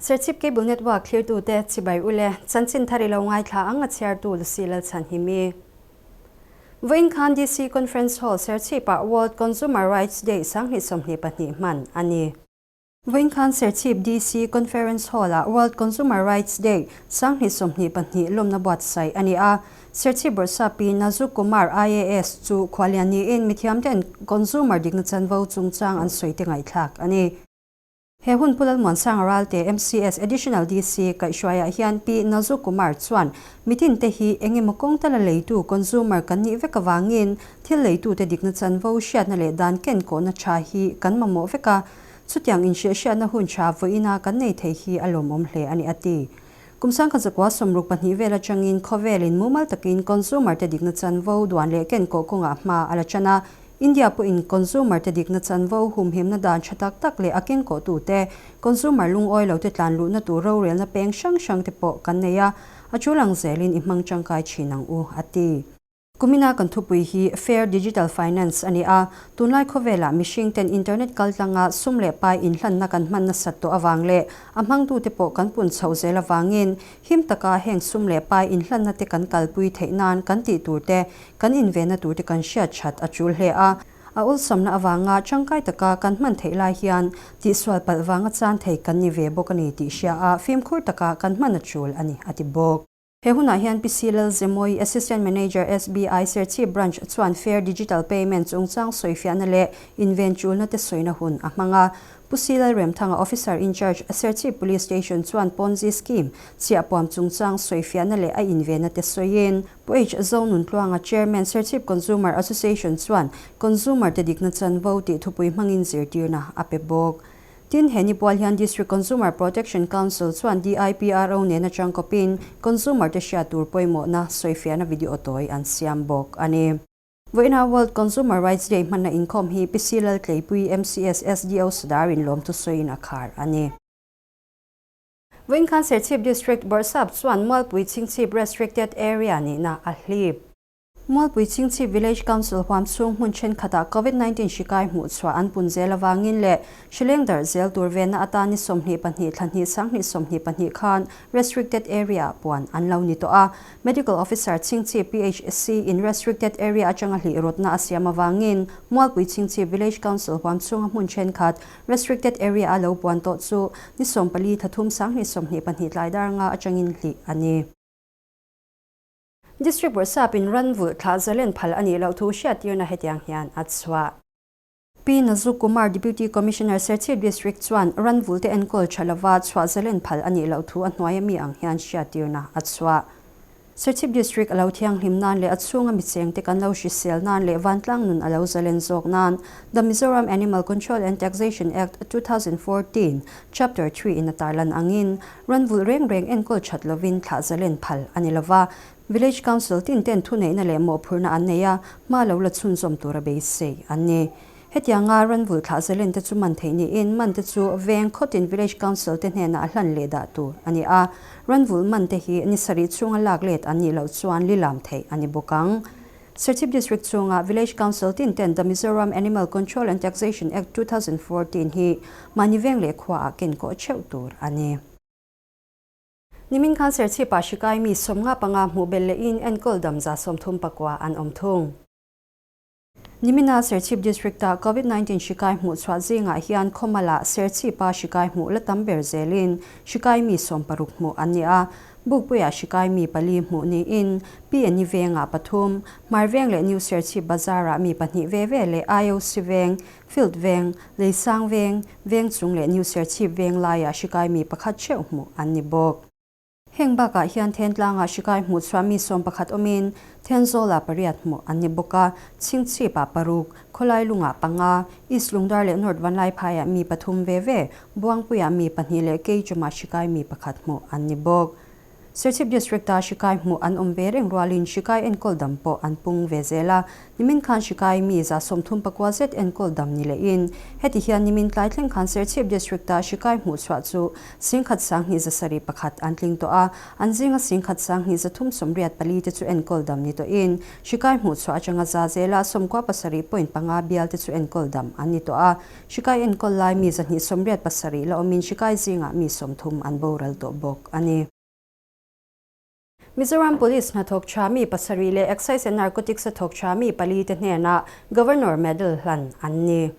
Serchhip Cable Network thlirtute chibai ule chanchin thar i lo ngaithla ang a chhiartu Lucy Lalchhanhimi. Vawiin khan DC Conference Hall Serchhip-ah World Consumer Rights Day 2022 hman a ni. Vawiin khan Serchhip DC Conference Hall-ah World Consumer Rights Day 2022 lawmna buatsaih a ni a. Serchhip Bawrhsap Pi Nazuk Kumar IAS chu khualian niin mithiamten consumer dikna chanvo chungchang an sawi te ngaihthlak a ni. He hun Pu Lalmuansanga Ralte, MCS Additional DC, kaihhruaiah hian Pi Nazuk Kumar chuan mitin te hi eng emaw kawng tala leitu, consumer, kan nih vek avangin thil leitute dikna chanvo hriatna leh dan kenkawhna tha hi kan mamawh vek a, chutiang inhriahhriatna hun tha vawiina kan nei thei hi a lawmawm hle a ni a ti. Kum 1962 vel atangin khawvelin mumal takin consumer te dikna chanvo duan leh kenkawh kawngah hma a la tan a, India pawhin consumer te dikna chanvo humhimna dan tha tak tak leh a kengkawhtute, consumer lungawi lote tlan luhna tur rorelna peng hrang hrang te pawh kan nei a, a tul ang zelin i hmang tangkai thin ang u, a ti. Kumina kan thupui hi Fair Digital Finance a ni a, tunlai khawvelah mihring ten internet kaltlanga sum leh pai inhlanna kan hman nasat tawh avang leh a hmangtute pawh kan pun chhoh zel avangin him taka heng sum leh pai inhlanna te kan kalpui theih nan kan tih tur te Kan invenna turte kan hriat that a tul hle a, a awlsamna avanga tangkai taka kan hman theih lai hian tihsual palh vanga chan thei kan ni ve bawk a ni tih hria a, fimkhur taka kan hman a tul a ni, a ti bawk. He hunah hian PC Lalzemawi, Assistant Manager SBI Serchhip Branch chuan Fair Digital Payment chungchang sawifiahna leh inven tulna te sawina hun a hmang a. Pu C. Lalremthanga, Officer in Charge, Serchhip Police Station chuan Ponzi Scheme chiahpuam chungchang sawifiahna leh a invenna te sawiin, Pu H. Zonuntluanga, Chairman, Serchhip Consumer Association chuan Consumer te dikna chanvo tih thupui hmangin zirtirna a pe bawk. Tin, he ni pual hian District Consumer Protection Council chuan DIPRO nena changkawpin Consumer te hriat tur pawimawhna sawifiahna video tawi an siam bawk a ni. Vawiina World Consumer Rights Day hmanna inkhawm hi Pi C. Laltleipui, MCS SDO Sadarin lawmthu sawiin a khar a ni. Vawiin khan Serchhip District Bawrhsap chuan Mualpui Chhingchhip Restricted Area nihna a hlip. Mualpui Chhingchhip Village Council huam chhung hmun thenkhatah Covid 19 hri kai hmuh chhuah an pun zel avangin leh hri leng darh zel tur venna atan ni 22 thla hnih 2022 khan Restricted Area puan an lo ni tawh a. Medical Officer Chhingchhip PHC in Restricted Area atanga hlih rawtna a siam avangin Mualpui Chhingchhip Village Council huam chhunga hmun thenkhat Restricted Area a lo puan tawh chu ni 14 thla thum 2022 tlai dar nga atangin hlih a ni. District Bawrhsapin ran vulh thlah zalen phal a nih loh thu hriattirna hetiang hian a chhuah. Pi Nazuk Kumar Deputy Commissioner Serchhip District chuan ran vulte enkawl tha lova chhuah zalen phal a nih loh thu a hnuaia mi ang hian hriattirna a chhuah. Serchhip District a lo thianghlim nan leh a chhunga michengte kan lo hrisel nan leh vantlang nun a lo zalen zawk nan The Mizoram Animal Control and Taxation Act, 2014, Chapter 3 in a tarlan angin ran vulh reng reng enkawl that lovin thlah zalen phal a ni lova, Village Council tin ten thuneihna leh mawhphurhna an nei a, hma lo la chhunzawm tura beisei an ni. Hetianga ran vulh thlah zalen te chu man theih niin man te chu veng khawtin Village Council te hnenah a hlan leh dah tur a ni a. Ran vulh man te hi ni sarih chhunga lak let an nih loh chuan lilam theih a ni bawk ang. Serchhip District chhunga Village Council tin ten The Mizoram Animal Control and Taxation Act 2014 hi mahni veng leh khuaah ken kawh theuh tur a ni. Nimin khan Serchhip-ah hri kai mi 55 hmuh belh lehin enkawl dam 39 an awm thung. Nimina Serchhip District-a Covid 19 hri kai hmuh chhuah zingah hian Khawmala Serchhip-a hri kai hmuh la tam ber zelin hri kai mi 60 hmuh an ni a. Bukpuiah hri kai mi pali hmuh niin PNE vengah pathum, Hmar Veng leh New Serchhip Bazar-ah mi pahnih ve ve leh IOC Veng, Field Veng, Leisang Veng, Vengchung leh New Serchhip Veng laiah hri kai mi pakhat theuh hmuh an ni bawk. Heng bakah hian Thentlangah hri kai hmuh chhuah mi 11 awmin Thenzawlah pariat hmuh an ni bawk a, Chhingchhipah paruk, Khawlailungah panga, East Lungdar leh North Vanlaiphaiah mi pathum ve ve, Buangpuiah mi pahnih leh Keichumah hri kai mi pakhat hmuh an ni bawk. Serchhip District-a hri kai hmuh an awm ve reng rualin hri kai enkawl dam pawh an pung ve zel a. Nimin khan hri kai mi 35 zet enkawl dam ni lehin heti hian nimin tlai thleng khan Serchhip District-a hri kai hmuh chhuah chu 10 271 an tling tawh a, an zinga 10 234 te chu enkawl dam ni tawhin hri kai hmuh chhuah atanga za zela 97.5 bial te chu enkawl dam an ni tawh a. Hri kai enkawl lai mi 287 la awmin hri kai zingah mi 30 an boral tawh bawk a ni. Mizoram Police hnathawk tha mi pasarih leh Excise and Narcotics a thawk tha mi pali te hnenah Governor Medal hlan an ni.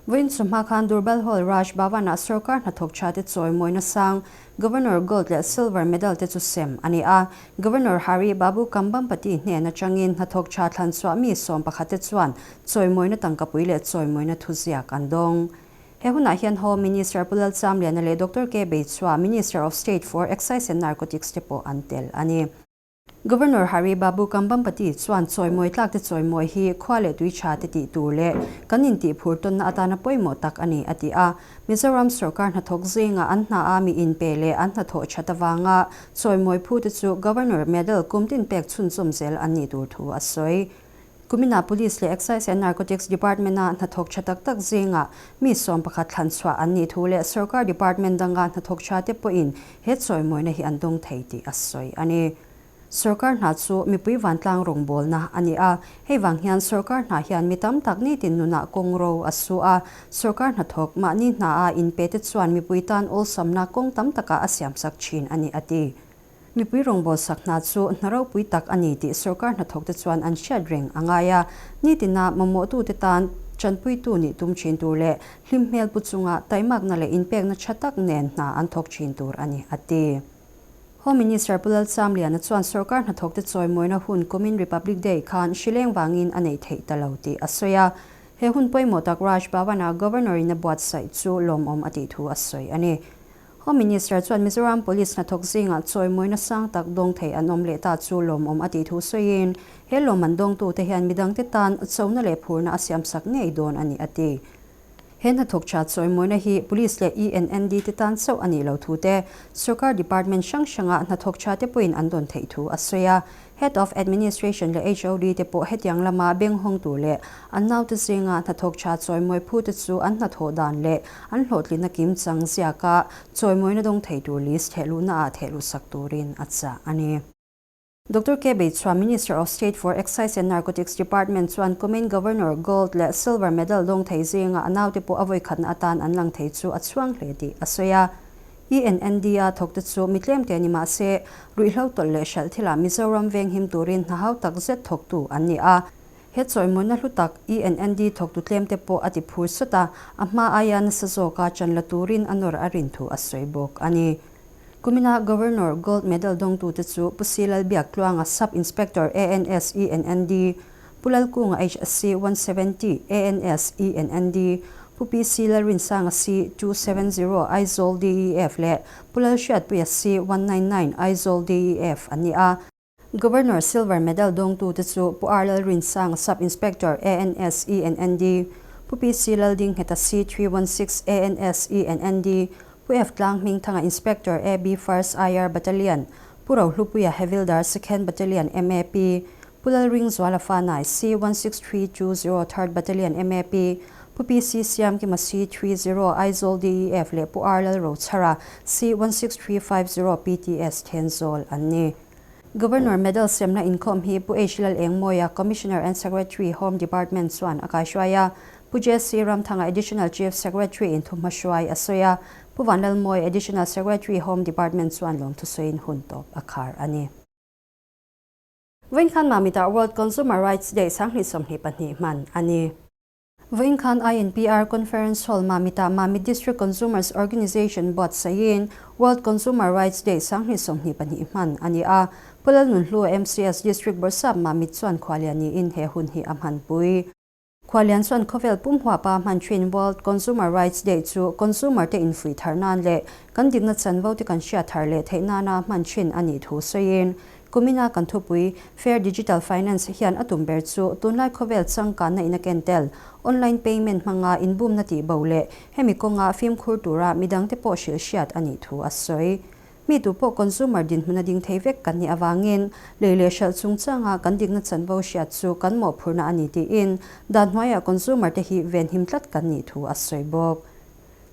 Vawiin chawhma khan Durbal Hall Raj Bhavan-ah sorkar hnathawk tha te chawimawina sang Governor Gold leh Silver Medal te chu sem a ni a. Governor Hari Babu Kambhampati hnen atangin hnathawk tha thlan chhuah mi 11 te chuan chawimawina tangkapui leh chawimawina thuziak an dawng. He hunah hian Home Minister Pu Lalchamliana leh Doctor K Beichhua, Minister of State for Excise and Narcotics te pawh an tel a ni. Governor Hari Babu Kambhampati chuan chawimawi tlak te chawimawi hi khua leh tui tha te tih tur leh kan intih phur tawnna atana pawimawh tak a ni a ti a. Mizoram sorkar hnathawk zinga an hna a mi inpe leh an hnathawh that avanga chawimawi phu te chu Governor Medal kum tin pek chhunzawm zel an nih tur thu a sawi. Kumina Police leh Excise and Narcotics Department-a hnathawk tha tak tak zingah mi 11 thlan chhuah an nih thu leh sorkar department danga hnathawk tha te pawhin he chawimawina hi an dawng thei tih a sawi a ni. Sorkar hna chu mipui vantlang rawngbawlna a ni a, hei vang hian sorkar hna hian mi tam tak nitin nunah kawng ro a su a, sorkar hnathawk mahni hna-a inpe te chuan mipui tan awlsamna kawng tam takah a siamsak thin a ni a ti. Mipui rawngbâwl sak hna chu hna ropui tak a ni tih sorkar hnathawkte chuan an hriat reng a ngai a. Nitina mamawhtute tan ṭanpuitu nih tum ṭhin tur leh hlim hmel pu chunga taimakna leh inpekna ṭha tak nen hna an thawk ṭhin tur a ni, a ti. Home Minister Pu Lalchamliana chuan sorkar hnathawkte chawimawina hun kumin Republic Day khan hrileng vangin a neih theih ta lo tih a sawi a. He hun pawimawh tak Raj Bhavan-a Governor-in a buatsaih chu lawmawm a tih thu a sawi a ni. Home Minister chuan Mizoram Police hnathawk zingah chawimawina sang tak dawng thei an awm leh ta chu lawmawm a tih thu sawiin, he lawmman dawngtute hian midangte tan chona leh phurna a siamsak ngei dawn a ni a ti. He hnathawk tha chawimawina hi Police leh ENND te tan chauh a nih lo thu te, sorkar department hrang hranga hnathawk tha te pawhin an dawn theih thu a sawi a. Head of Administration leh HOD te pawh hetiang lama beng hawng tur leh an naute zinga hnathawk tha chawimawi phu te chu an hnathawh dan leh an hlawhtlinna kim chang ziaka chawimawina dawng thei tur list thehluhna ah thehluh sak turin a chah a ni. Doctor K Beichhua, Minister of State for Excise and Narcotics Department chuan kumin Governor Gold leh Silver Medal dawng thei zinga a naute pawh a vawikhatna atan an lang thei chu a chhuang hle tih a sawi a. ENND-a thawkte chu mi tlemte ni mah se, ruihhlo tawlh leh hralh thilah Mizoram venghim turin hna hau tak zet thawktu an ni a. He chawimawina hlu tak ENND thawktu tlemte pawh a ti phur sawt a, a hma aia nasa zawka chan la turin a nawr a rin thu a sawi bawk a ni. Kumina Governor Gold Medal dawngtute chu Pu Si Lalbiaktluanga Sub Inspector ANS ENND, Pu Lalkunga HSC 170 ANS ENND, Pu PC Lalrinsanga C 270 Aizawl DEF leh Pu Lalhriatpuia C 199 Aizawl DEF an ni a. Governor Silver Medal dawngtute chu Pu R Lalrinsanga Sub Inspector ANS ENND, Pu PC Laldingheta C 316 ANS ENND, Pu F Tlanghmingthanga Inspector AB First IR Battalion, Pu Rohlupuia Havildar Second Battalion MAP, Pu Lalringzuala Fanai C 16320 Third Battalion MAP, Pu PC Siamkima C 30 Aizawl DEF leh Pu R Lalrochhara C 16350 PTS Thenzawl an ni. Governor Medal semna inkhawm hi Pu H Lalengmawia, Commissioner and Secretary, Home Department chuan a kaihruai a, Pu JC Ramthanga Additional Chief Secretary in thuhmahruai a sawi a, Pu Vanlalmawia Additional Secretary, Home Department chuan lawmthusawiin hun tawp a khar a ni. Vawiin khan Mamita World Consumer Rights Day 2022 hman a ni. Vawiin khan INPR Conference Hall Mamita Mamit District Consumers Organisation buatsaihin World Consumer Rights Day 2022 hman a ni a. Pu Lalnunhlua MCS District Bawrhsap Mamit chuan khualian niin he hun hi a hmanpui. Khualian chuan khawvel pum huapa hman thin World Consumer Rights Day chu consumer te infuih thar nan leh kan dikna chanvo te kan hriat thar leh theih nana hman thin a nih thu sawiin kumina kan thupui Fair Digital Finance hian a tum ber chu tunlai khawvel changkanna in a ken tel online payment hmanga inbumna tih bo leh hemi kawnga fimkhur tura midangte pawh hrilh hriat a nih thu a sawi. Mi tupawh consumer dinhmun a ding thei vek kan nih avangin lei leh hralh chungchanga kan dikna chanvo hriat chu kan mawhphurhna a ni tiin dan hnuaiah consumer te hi venhim tlat kan nih thu a sawi bawk.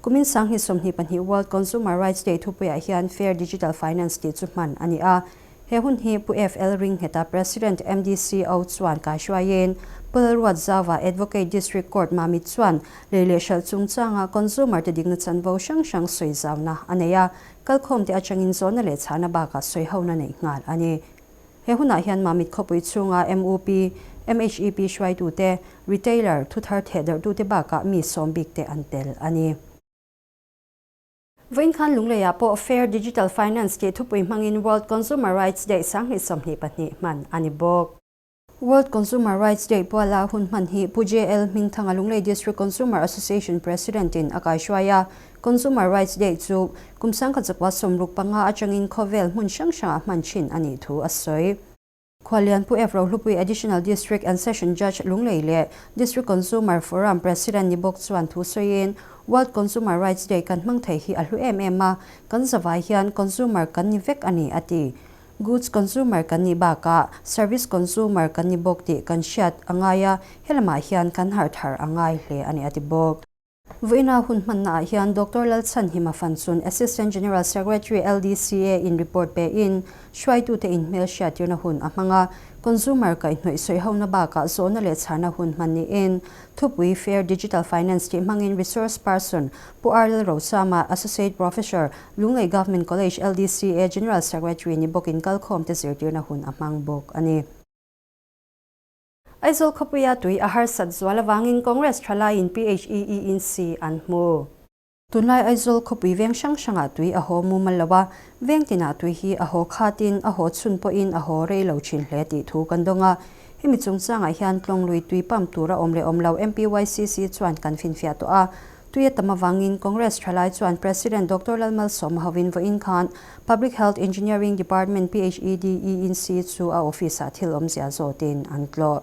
Kumin 2022 World Consumer Rights Day thupuiah hian Fair Digital Finance tih chu hman a ni a. He hun hi Pu FL Ringheta President MDCO chuan kaihruaiin Pu Lalruatzaua Advocate District Court Mamit chuan lei leh hralh chungchanga consumer te dikna chanvo hrang hrang sawi zauna a nei a, kalkhawmte atangin zawhna leh chhahna bakah sawihona neih nghal a ni. He hunah hian Mamit khawpui chhunga MUP, MHEP hruaitute, retailer, thuthar thehdarhtute bakah mi sawm bikte an tel a ni. Vawiin khan Lungleiah pawh Fair Digital Finance tih thupui hmangin World Consumer Rights Day 2022 hman a ni bawk. World Consumer Rights Day puala hun hman hi Pu JL Hmingthanga Lunglei District Consumer Association President in a kaihruai a. Consumer Rights Day chu kum 1965 atangin khawvel hmun hrang hrangah hman thin a nih thu a sawi. Khualian Pu F Rohlupui Additional District and Session Judge Lunglei leh District Consumer Forum President ni bawk chuan thu sawiin World Consumer Rights Day kan hmang thei hi a hlu em em a, kan zavai hian consumer kan ni vek a ni a ti. Goods consumer kan nih bakah service consumer kan ni bawk tih kan hriat a ngai a, helamah hian kan harh thar a ngai hle a ni a ti bawk. Vawiina hun hmannaah hian Doctor Lalchhanhima Fanchun, Assistant General Secretary LDCA in report pein hruaitute inhmel hriattirna hun a hmang a, consumer kaihhnawih sawihona bakah zawhna leh chharna hun hman niin thupui Fair Digital Finance tih hmangin Resource Person Pu R Lalrosama, Associate Professor, Lunglei Government College LDCA General Secretary ni bawkin kalkhawmte zirtirna hun a hmang bawk a ni. Aizawl khawpuia tui a harsat zual avangin Congress thalaiin PHEE-in si an hmu. Tunlai Aizawl khawpui veng hrang hrangah tui a haw mumal lo a, veng tinah tui hi a haw khatin a haw chhun pawhin a haw rei lo thin hle tih thu kan dawng a. Hemi chungchangah hian Tlawnglui tui pump tur a awm leh awm lo MPYCC chuan kan finfiah tawh a. Tui a tam avangin Congress thalai chuan President Doctor Lalmalsawma hovin vawiin khan Public Health Engineering Department, PHEDE-in-C, chu a office-ah thil awmzia zawtin an tlawh.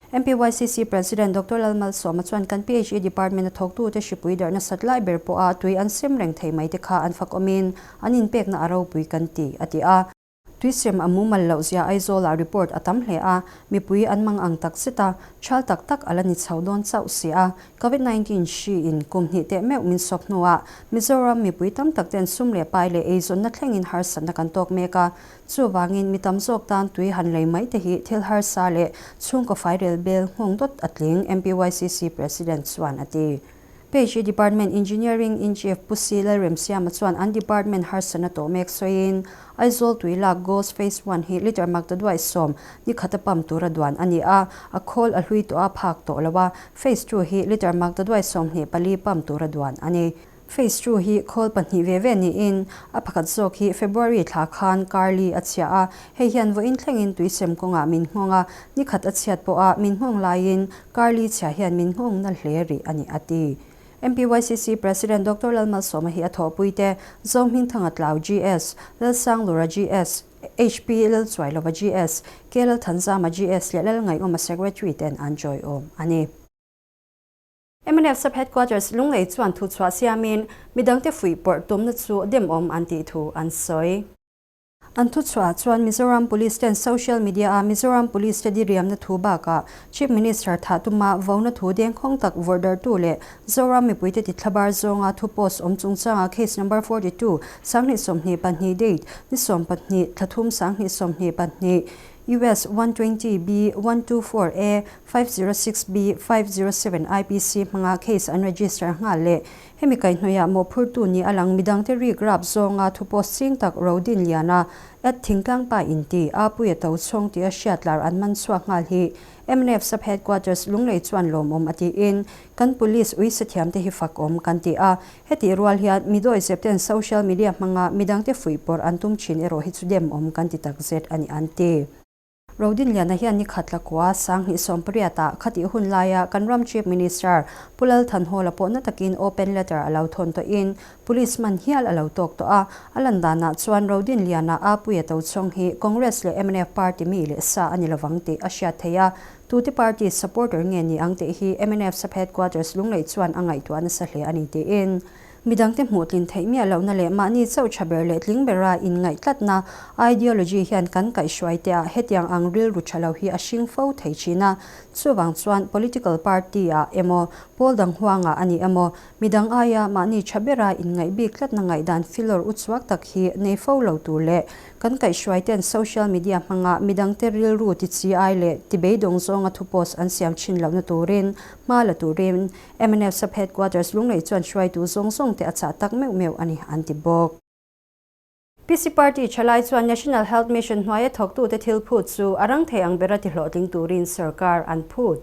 MPYCC President Doctor Lalmalsawma chuan kan PHE Department a thawktute hripui darh nasat lai ber pawha tui an sem reng thei mai te kha an fak awmin an inpekna a ropui kan ti, a ti a. Tuisem a mumal loh zia Aizawlah report a tam hle a, mipui an mang ang tak zet a, thal tak tak a la ni chho dawn chauh si a. Covid 19 hri in kum hnih teh meuh min sawp hnuah Mizoram mipui tam tak ten sum leh pai leh eizawnna thlengin harsatna kan tawk mek a, chuvangin mi tam zawk tan tui han lei mai te hi thil harsa leh chhungkaw fairel bel nghawng dawt a tling, MPYCC President chuan a ti. Page Department Engineering in Chief Pu Si Lalremsiama chuan an department harsatna tawh mek sawiin, Aizawl tui lak Goals Phase One hi litre maktaduai sawm ni khata pump tura duan a ni a, a khawl a hlui tawh a phak tawh lo a, Phase Two hi litre maktaduai 24 pump tura duan a ni. Phase Two hi khawl pahnih ve ve niin, a pakhat zawk hi February thla khan Karli a chhia a, hei hian vawiin thlengin tuisem kawngah min nghawng a, ni khat a chhiat pawha min nghawng laiin Karli chhia hian min nghawng na hle rih a ni, a ti. MPYCC President Doctor Lalmalsawma hi a thawhpuite Zohmingthanga Tlau GS, Lalsanglura GS, HP Lalchuailova GS, K Lalthanzama GS leh Lalngaihawma Secretary ten an joiawm a ni. Mnf Sub Headquarters Lunglei chuan thuchhuah siamin midangte fuih pawrh tumna chu demawm an tih thu an sawi. An thuchhuah chuan Mizoram Police ten social media-a Mizoram Police te diriamna thu bakah Chief Minister thah tuma vona thu dengkhawng tak vawrhdarhtu leh Zoram mipuite tithlabar zawnga thu post awm chungchanga case number 42 2022 date ni 12 thla thum 2022 US 120 B 124 A 506 B 507 IPC hmanga case an register nghal leh Hemi kaihhnawihah mawhphurtu ni a lang midangte rik rap zawnga thu post ching tak Rodin Liana at Thingtlang pa inti a Puia to chhawng tia hriatlar an man chhuak nghal hi mnf Sub Headquarters Lunglei chuan lawmawm a tiin kan Police uisathiamte hi fakawm kan ti a, hetih rual hian midawi zepten social media hmanga midangte fuihpawrh an tum thin erawh hi chu demawm kan ti takzet a ni an ti. Rodin Liana hian ni khat la kua 2018 ah khatih hun laia kan ram Chief Minister Pu Lal Thanhawla pawh na takin open letter a lo thawn tawhin Police man hial a lo tawk tawh a. A lan danah chuan Rodin Liana a Puia Tochhawng hi Congress leh mnf party mi leh sa a ni lovang tih a hriat theih a. Tute party supporter nge ni ang tih hi mnf Sub Headquarters Lunglei chuan a ngaihtuah nasa hle a ni tiin. Midangte hmuh tlin theih miah lohna leh mahni chauh tha ber leh tling bera inngaih tlatna ideology hian kan kaihhruai te ah hetiang ang rilru tha lo hi a hring fo thei thin a. Chuvang chuan political party ah emaw, pawl dang huangah a ni emaw, midang aia mahni tha bera inngaih bik tlatna ngaihdan filawr uchuak tak hi nei fo lo tur leh kan kaihhruai ten social media hmanga midangte rilru ti chi ai leh ti beidawng zawnga thu post an siam thin lohna turin hma la turin Mnf Sub Headquarters Lunglei chuan hruaitu zawng zawng te a chah tak meuh meuh a ni, an ti bawk. PC Party thalai chuan National Health Mission hnuaia thawktute thil phut chu a rang thei ang bera tihlawhtling turin sorkar an phut.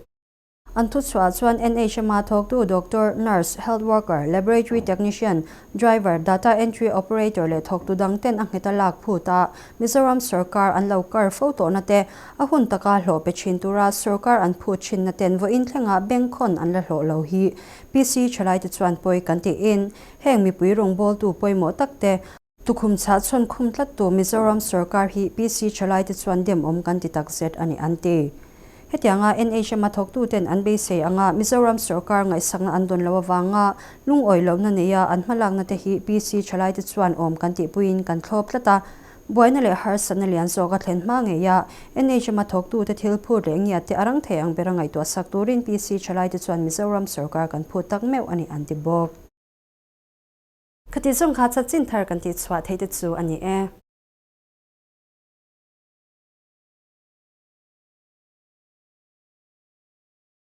An thuchhuah chuan NHM-a thawktu doctor, nurse, health worker, laboratory technician, driver, data entry operator leh thawktu dang ten a ngheta lak phut a, Mizoram sorkar an lo kar fo tawhna te A hun taka hlawh pe thin tura sorkar an phut thinna ten vawiin thlengah bengkhawn an la hlawh lo hi PC thalaite chuan pawi kan tiin heng mipui rawngbawltu pawimawh tak te tukhum chhah chhawn khum tlattu Mizoram sorkar hi PC thalaite chuan demawm kan ti takzet a ni an ti. Hetianga NHM-a thawktuten an beisei anga Mizoram sorkar ngaihsakna an dawn loh avanga lungawi lohna neia an hmalakna te hi PC thalaite chuan awm kan tihpuiin kan thlawp tlat a, Buaina leh harsatna lian zawk a thlen hma ngei a, NHM-a thawktute thil phut leh ngiat te a rang thei ang bera ngaihtuah sak turin PC thalaite chuan Mizoram sorkar kan phut tak meuh a ni an ti bawk. Khati zawng kha chanchin thar kan tihchhuah theih te chu a ni e.